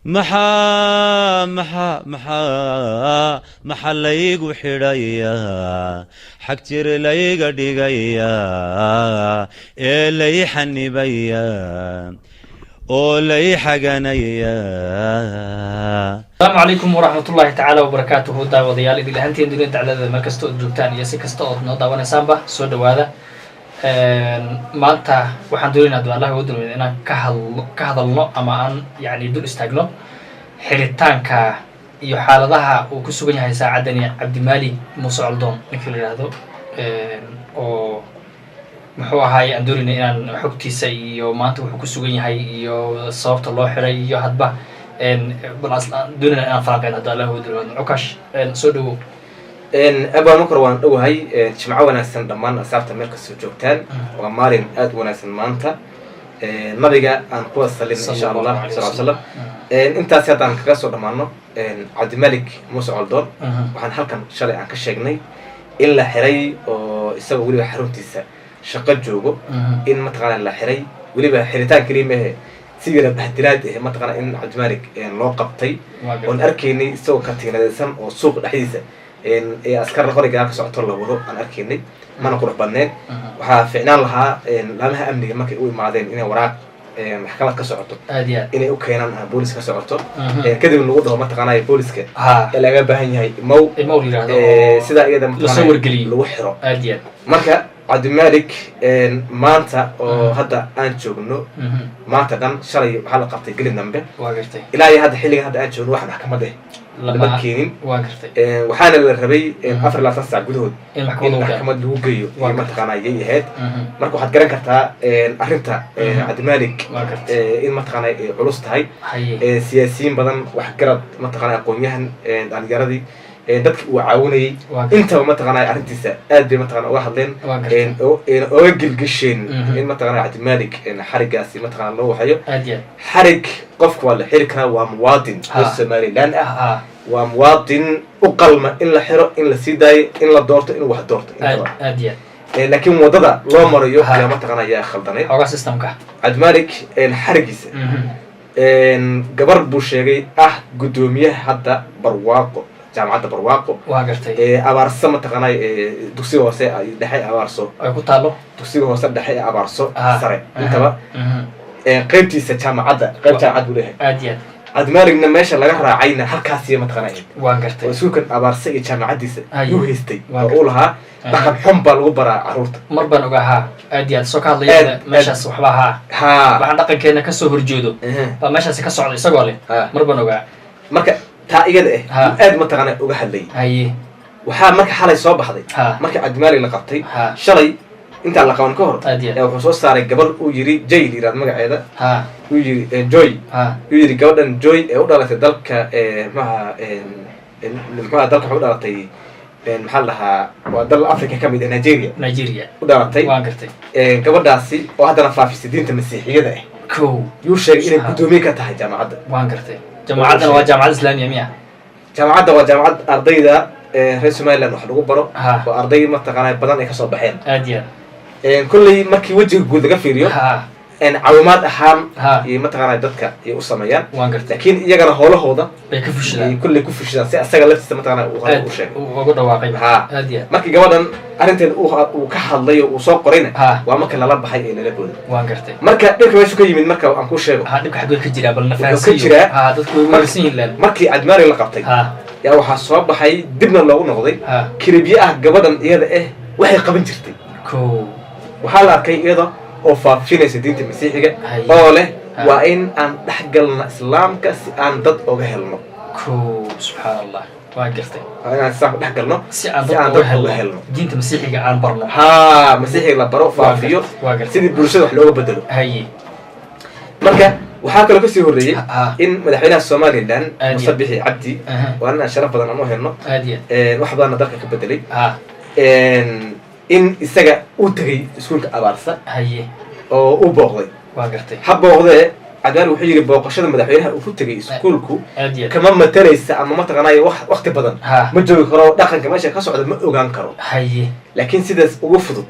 Maxaa maxaa maxaa maxa laygu xidhayaa, xag jir layga dhigayaa, ee lay xanibayaa oo lay xaganayaa? Asalaamu calaykum waraxmatullaahi tacaala wabarakaatuhu. Daawadayaal, idil ahaantiin dunida dacdada meel kasta ood joogtaan iyo si kasta ood noo daawanaysaanba, soo dhawaada. Maanta waxaan doonaynaa, duu Allah ugu dulmid, inaan ka hadlo, ka hadalno ama aan yani dul istaagno xiritaanka iyo xaaladaha uu ku sugan yahay saacaddani Cabdimaalik Muuse Coldoon, ninkii la yidhaahdo, oo muxuu ahaay aan doonayna inaan xogtiisa iyo maanta wuxuu ku sugan yahay iyo sababta loo xiray iyo hadba bal doonayna inaan falanqeyn, hadduu Allah ugu dulmaadno. Cukash, soo dhawow. Abaan markore waan dhowahay. Jimco wanaagsan dhammaan asxaabta meel kastoo joogtaan. Waa maalin aada u wanaagsan maanta, nabiga aan kuwa salin insha Allah sal slam. Intaasi haddaan kaga soo dhammaano Cabdimalik Muuse Coldoon, waxaan halkan shalay aan ka sheegnay in la xiray oo isagoo weliba xaruntiisa shaqo joogo in mataqaana la xiray. Weliba xiritaan keliya mehe, si yara bahdilaad eh mataqaana in Cabdimalik loo qabtay, oon arkaynay isagoo katiinadaysan oo suuqa dhexdiisa ee askar qorigaa ka socoto la wado aan arkaynay. Mana qurux badneed. Waxaa fiicnaan lahaa laamaha amniga markay u imaadeen inay waraaq maxkamad ka socoto aad iyo aad inay u keenaan ama boolis ka socoto, kadib lagu dhaho mataqaanaya booliska ha ee laga baahan yahay mow imow yidhaahdo oo sidaa iyada lasoo mataqaanaya wargeliyo. Lagu xiro. Aad iyo aad. Marka Cabdimalik maanta oo hadda aan joogno, maanta dhan, shalay waxaa la qabtay gelin dambe. Waa gartay. Ilaa iyo hadda xilligan hadda aan joogno wax maxkamad eh lama lama keenin. Waa gartay. Waxaana la rabay 24 saac gudahood in in maxkamad lagu keeno. Maxkamad lagu geeyo Waa iyo gartay. mataqaanaa yay ahayd. Marka waxaad garan kartaa arrinta Cabdimalik Waa gartay. in mataqaanaa ay culus tahay. Haye. Siyaasiyiin badan, waxgarad, mataqaanaa aqoon-yahan, dhalinyaradii, dadki uu caawinayay, Waa gartay. intaba mataqaanaa arrintiisa aad bay mataqaanaa uga hadleen, Waa gartay. oga gilgisheen in mataqaanaa Cabdimalik xarigaasi mataqaanaa loo waxayo. Aad iyo aad. Xarig qofka waa la xiri karaa, waa muwaadin oo Somaliland ah, waa muwaadin u qalma in la xiro, in la sii daayo, in la doorto, inuu wax doorto aad intaba. Aad iyo aad. Laakiin wadada loo marayo ayaa mataqaanaa ayaa khaldaneyd. Xoogaa systemka. Cabdimalik xarigiisa, gabar buu sheegay ah guddoomiyaha hadda Barwaaqo, jaamacadda Barwaaqo Waa gartay. ee Abaarso, mataqaanaa dugsiga hoose ay dhexe Abaarso ay ku taalo. Dugsiga hoose dhexe ee Abaarso sare intaba qaybtiisa jaamacadda, qayb jaamacad buu leeyahay. Aad iyo aad. Cabdimalikna meesha laga raacayna halkaasiya mataqaanaa ahayd. Waa gartay. Oo iskuulkan Abaarse iyo jaamacaddiisa yuu haystay oo uu lahaa dhaqan xun baa lagu baraa carruurta. Mar baan ogaa, haa, aad iyo aad soo ka hadlaya meeshaas waxba haa waxaan dhaqankeena kasoo horjeedo baa meeshaasi ka socda isagoo leh. Mar baan ogaa. Marka taa iyada ah yuu aad mataqaanaa uga hadlayay. Waxaa marka xalay soo baxday marka Cabdimaalik la qabtay, shalay intaan la qaban ka hor, Aad iyo aad. ee wuxuu soo saaray gabar uu yiri Jay yiraad magaceeda, uu yiri Joy, uu yiri gabadhan Joy ee u dhalatay dalka muxuaha muxuaha dalka waxay u dhalatay, maxaa la dhahaa, waa dal Africa ka mid ah, Nigeria. Nigeria. U dhalatay. Waan gartay. Gabadhaasi oo haddana faafisay diinta masiixiyada ah Kow. yuu sheegay inay guddoomiye ka tahay jaamacadda. Waan gartay. Jaamacaddana waa jaamacad islaamiya miya? Jaamacadda waa jaamacad ardayda reer Somaliland wax lagu baro oo arday mataqaanaa badan ay kasoo baxeen. Aad iyo aad. Kolley markii wejiga guud laga fiiriyo, caawimaad ahaan iyo mataqaanaa dadka ay u sameeyaan, Waan gartay. laakiin iyagana howlahooda bay ka ay fushidaan. Kolley ku fushidaan si asaga laftiisa mataqaanaa uu hore Aad u sheegay. uu ugu dhawaaqay. Aad iyo aad. Markii gabadhan arrinteeda uu ka hadlay oo uu soo qorayna, waa marka lala baxay ee lala booday. Waan gartay. Marka dhibka meeshu ka yimid marka aan kuu sheego. Ha, dhibka xaggee ka jiraa bal na Wuxuu ka fahansiiyo. jiraa Ha, dadku way warsan yihiin leen. Markii Cabdimaalik la qabtay yaa waxaa soo baxay, dibna loogu noqday kiribye ah gabadhan iyada ah waxay qaban jirtay. Kow. Waxaa la arkay iyada oo faafinaysa diinta masiixiga oo leh waa in aan dhex galna islaamka si aan dad oga helno. Kow, subxaan Allah, waa gartay. Waa inaan islaamka dhex galno si aan si dad aan uga dad uga helno helno. Diinta masiixiga aan barno. Haa, masiixiga la baro, faafiyo, Waa gartay. sidii bulshada wax looga bedelo. Marka waxaa kaloo kasii horreeyey in madaxweynaha Somaliland, Aad iyo Muuse Bixi Cabdi, waa nin aan sharaf badan aan u helno, Aad iyo aad. wax badanna dalka ka bedelay, in isaga uu tegay iskuulka Abaarsa oo uu booqday. Waa gartay. Ha booqdee, Cabdimaalik wuxuu yidhi booqashada madaxweynaha uu ku tegay iskuulku Aad iyo aad. kama matalaysa ama mataqaanaayo wax waqti badan ma joogi karo, dhaqanka meesha ka socda ma ogaan karo, laakiin sidaas ugu fudud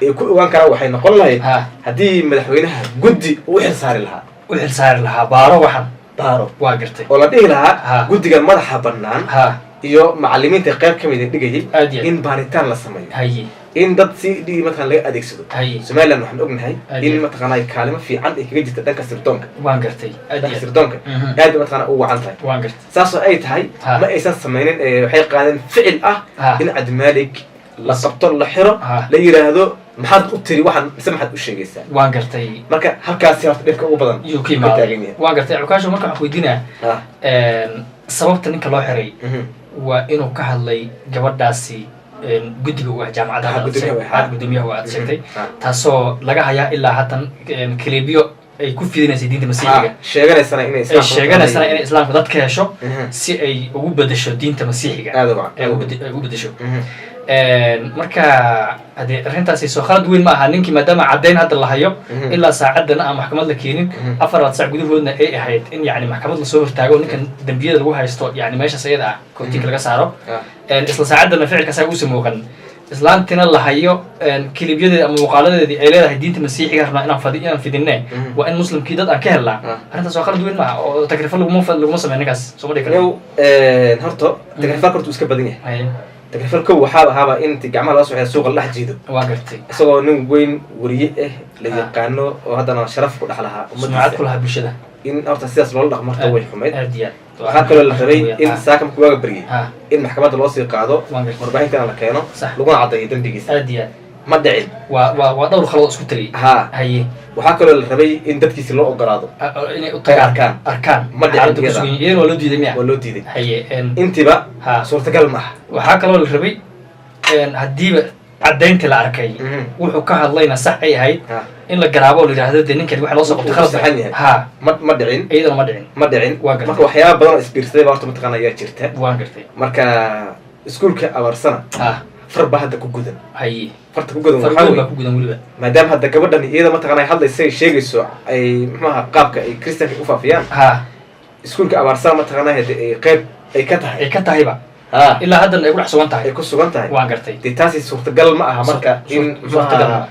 ee ku ogaan karaa waxay noqon lahayd haddii madaxweynaha guddi uu u xil saari lahaa. U xil saari lahaa baaro waxan. baaro, Waa gartay. oo la dhihi lahaa guddigan madaxa bannaan iyo macallimiinta qayb ka mid a dhigayay Aad iyo aad. in baaritaan la sameeyo, in dad si dhigi mataqana laga adeegsado. Somaliland waxaan ognahay Aad in iyo aad. mataqaana ay kaalimo fiican ay kaga jirta dhanka sirdoonka. Waan gartay, aad iyo Dhanka aad. sirdoonka aad bay mataqana ugu wacan tahay. Waan gartay. Saasoo ay tahay, ma aysan sameynin. Waxay qaadeen ficil ah in Cabdimaalik la qabto, la xiro, la yiraahdo maxaad u tiri waxaan mise maxaad u sheegaysaa? Waan gartay. Marka halkaasi horta dhibka ugu badan Yuu ka ka imaaday. taagan yahay. Waan gartay, Cukaasho. Marka waxaan weydiinaya, sababta ninka loo xiray waa inuu ka hadlay gabadhaasi guddiga u ah jaamacadda Ha, hadda aad guddoomiyaha sheeg- u ah, ha. ha, guddoomiyaha waa aad sheegtay, taasoo laga hayaa ilaa haatan kiliibyo ay ku fidinaysay diinta Masiixiga. Sheeganaysana inay Ay Islaamka sheeganaysana inay Islaamka dadka hesho si ay ugu bedesho diinta Masiixiga. Aad u wacan. Ay ugu bedesho. Marka hadee arrintaasi soo khalad weyn ma aha ninkii, maadaama caddayn hadda la hayo, ilaa saacaddana aan maxkamad la keenin, 4 saac gudahoodna ay ahayd in yani maxkamad lasoo hortaago ninkan dembiyada lagu haysto, yani meeshaas iyada ah kootiinka laga saaro. Isla saacaddana ficilka asaga uusa muuqan, islaantina la hayo kilibyadeedi ama muuqaaladeedii ay leedahay diinta Masiixiga rabnaa inaan fadi inaan fidinne, waa in muslimkii dad aan ka helnaa. Arrintaas waa khalad weyn ma aha oo takrifo laguma sameyn ninkaas, soo ma dhihi karno? Yow, horta takrifalka horta uu iska badan yahay. Takrifal kow waxaaba ahaaba in inti gacmaha laga soo xiro suuqa la dhex jiido, Waa gartay. isagoo nin weyn, weriye ah, la yaqaano oo haddana sharaf ku dhex lahaa Sumcad ummadiisa, ku lahaa bulshada. in horta sidaas loola dhaqmo horta way xumayd. Aad iyo aad. Waxaa kaloo la rabay in saaka markuu waaga baryay in maxkamadda loo sii qaado, Waan gartay. warbaahintana la keeno, laguna caddeeyo dembigiisa. Aad iyo aad. Ma dhicin. Waa dhowr khalad oo isku tegay. Waxaa kaloo la rabay in dadkiisi loo ogolaado Inay u ay tagaan, arkaan. Arkaan Ma dhicin xaaladda ku iyada. sugan yihiin. Iyadana waa loo diiday miya? Waa loo diiday. Intiba suurtagal ma aha. Waxaa kaloo la rabay haddiiba caddayntii la arkay, wuxuu ka hadlayna sax ay ahayd, in la garaabo oo la yidhaahdo dee ninkan waxa loo soo qabtay Wuu khalad. saxan yahay. Ma dhicin. Iyadana ma dhicin. Ma dhicin. Waa gartay. Marka waxyaaba badan oo isbiirsaday baa horta mataqaana ayaa jirta. Waan gartay. Marka iskuulka Abaarsana far baa hadda ku gudan. Farta ku gudan waxaa Farweyn baa weeye ku gudan weliba. maadaama hadda gabadhan iyada mataqaana ay hadlaysa, ay sheegayso ay muxuaha qaabka ay Kristanka u faafiyaan, iskuulka Abaarsana mataqaana hade ay qayb ay ka tahay. Ay ka tahayba. Ilaa haddana ay ku dhex sugan tahay. Ay ku sugan tahay. Waan gartay. Dee taasi suurtagal ma aha. Marka in Suurtagal ma muxuaha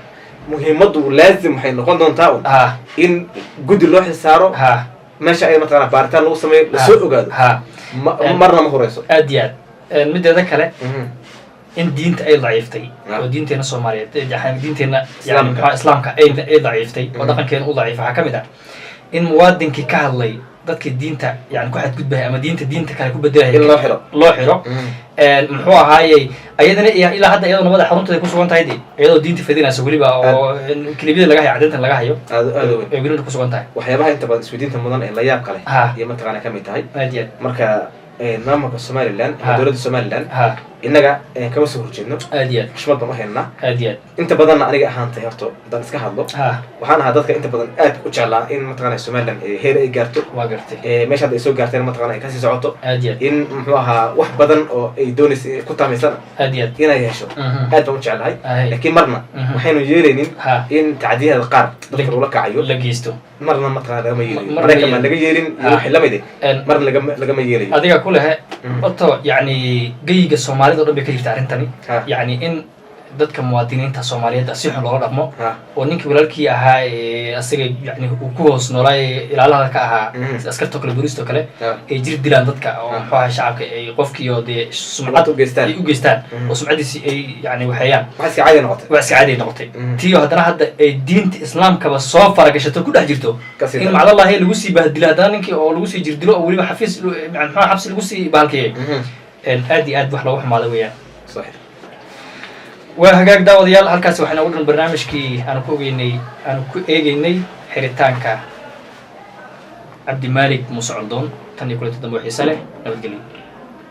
muhiimaddu laazim waxay noqon doontaa un in guddi loo xisaaro, meesha ay mataqaana baaritaan lagu sameeyo, lasoo ogaado. Marna ma horeyso. Aad iyo aad. Mideeda kale, in diinta ay daciiftay oo diinteena Soomaaliyeed yani diinteena yani Islaamka. Muxuu Islaamka ay daciiftay oo dhaqankeena u daciifay, waxaa ka mid ah in muwaadinkii ka hadlay dadkii diinta yani ku xadgudbaya ama diinta kale ku bedelaya In loo xiro. Loo xiro. Muxuu ahaayey, ayadana ilaa hadda iyadoo nabada xarunteeda ku sugan tahay de, iyadoo diinta fidinaysa weliba oo kilibyada laga hayo, caddeyntan laga hayo, Aad aad u weyn. ay welina ku sugan tahay. Waxyaabaha inta badan isweydiinta mudan ee la yaabka leh iyo mataqaana ka mid tahay. Aad iyo aad. Marka maamulka Somaliland ama dowladda Somaliland innaga kama soo horjeedno. Aad iyo aad. Xushmad baan u haynaa. Aad iyo aad. Inta badanna aniga ahaantay horta haddaan iska hadlo, waxaan ahaa dadka inta badan aad u jeclaa in mataqaana Somaliland heer ay gaarto. Waa gartay. Meesha hadda ay soo gaarteen mataqaana ay kasii socoto, Aad iyo aad. in muxuu ahaa wax badan oo ay doonaysa inay ku taamaysana Aad iyo aad. inay hesho, aad baan u jeclahay. Laakiin marna waxaynu yeelaynin in tacdiyada qaar dadka lagula kacayo La geysto. marna mataqaana lagama yeelayo. Marna Maraykan baan yeelin. laga yeelin iyo wixii lamid eh, marna lagama yeelayo. Adiga ku lehe. Horta yacni geyiga Soomaalida o dhan bay ka jirta arrintani, yacni in dadka muwaadiniinta Soomaaliyeed si xun loola dhaqmo oo ninkii walaalkii ahaa ee asaga yani uu ku hoos noolaa ee ilaalaha ka ahaa, sida askarta oo kale, booliista oo kale, ay jir dilaan dadka oo muxuu ahaa shacabka ay qofkiioo dee sumcad Dhibaato u geystaan. ay u geystaan oo sumcadiisi ay yani waxeeyaan. Waxay iska caadi noqotay. Waa iska caadi noqotay. Tiyo haddana hadda ay diinta Islaamkaba soo faragashato, ku dhex jirto, Kasii in daran. macdallahi lagu sii bahdilo haddana ninkii oo lagu sii jirdilo oo weliba xafiis yani muxuu xabsi lagu sii bahalkeeyay. Aad iyo aad wax looga xumaada weeyaan. Waa hagaag, daawadayaal, halkaasi waxaa inoogu dhan barnaamijkii aanu ku ogeynay, aanu ku eegeynay xiritaanka Cabdimaalik Muuse Coldoon. Tan iyo kulanti dambe oo xiise leh, nabadgelyo.